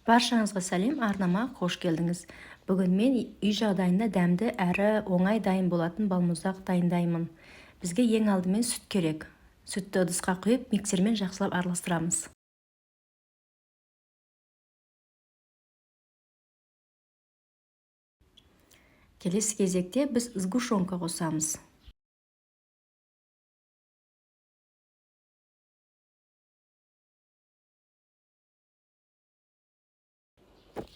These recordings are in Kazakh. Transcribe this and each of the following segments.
Баршаңызға сәлем, арнама қош келдіңіз. Бүгін мен үй жағдайында дәмді әрі оңай дайын болатын балмұздақ дайындаймын. Бізге ең алдымен сүт керек. Сүтті ыдысқа құйып, миксермен жақсылап араластырамыз. Келесі кезекте біз сгущенка қосамыз.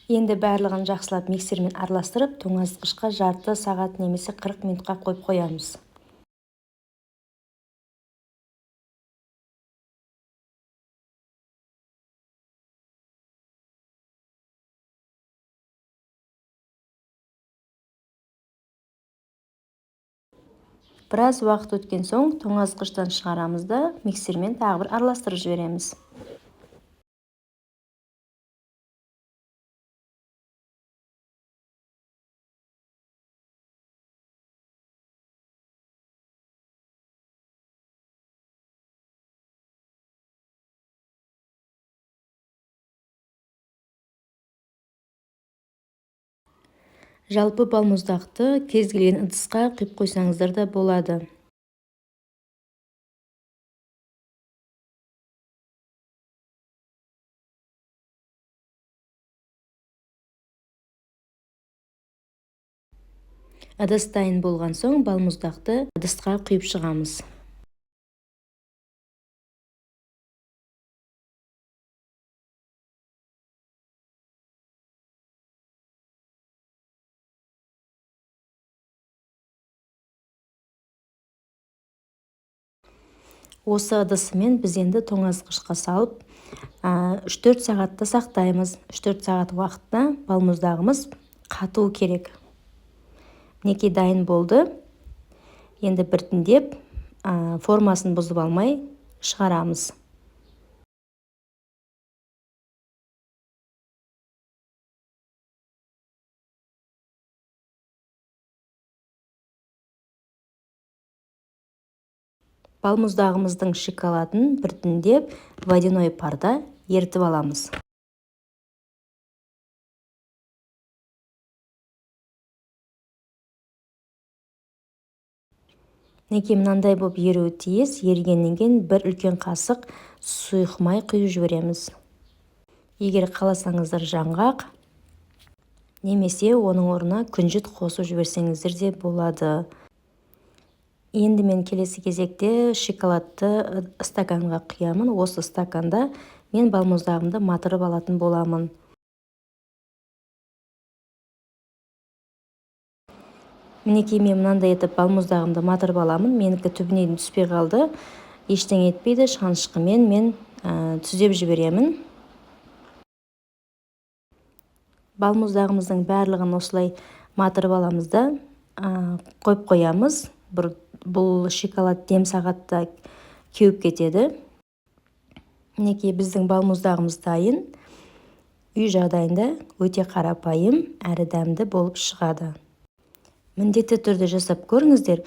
Енді барлығын жақсылап миксермен араластырып, тоңазытқышқа жарты сағат немесе 40 минутқа қойып қоямыз. Біраз уақыт өткен соң тоңазытқыштан шығарамыз да, миксермен тағы бір араластырып жібереміз. Жалпы балмұздақты кез келген ыдысқа құйып қойсаңыздар да болады. Ыдыс дайын болған соң балмұздақты ыдысқа құйып шығамыз. Осы ыдысымен біз енді тоңазытқышқа салып, 3-4 сағатта сақтаймыз. 3-4 сағат уақытта балмұздағымыз қатуы керек. Мінекей, дайын болды. Енді біртіндеп, формасын бұзып алмай шығарамыз. Балмұздағымыздың шоколадын біртіндеп водяной парда ерітіп аламыз. Мінекей, мынандай болып еруі тиіс. Ерігеннен кейін бір үлкен қасық сұйық май құйып жібереміз. Егер қаласаңыздар, жаңғақ немесе оның орнына күнжіт қосып жіберсеңіздер де болады. Енді мен келесі кезекте шоколадты стаканға құямын. Осы стаканда мен балмұздағымды матырып алатын боламын. Мінекей, мен мынандай етіп балмұздағымды матырып аламын. Менікі түбіне дейін түспей қалды. Ештеңе етпейді, шанышқымен мен түзеп жіберемін. Балмұздағымыздың барлығын осылай матырып аламыз да, қойып қоямыз. Бұл шоколад дем сағатта кеуіп кетеді. Мінекей, біздің балмұздағымыз дайын. Үй жағдайында өте қарапайым әрі дәмді болып шығады. Міндетті түрде жасап көріңіздер.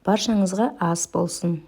Баршаңызға ас болсын.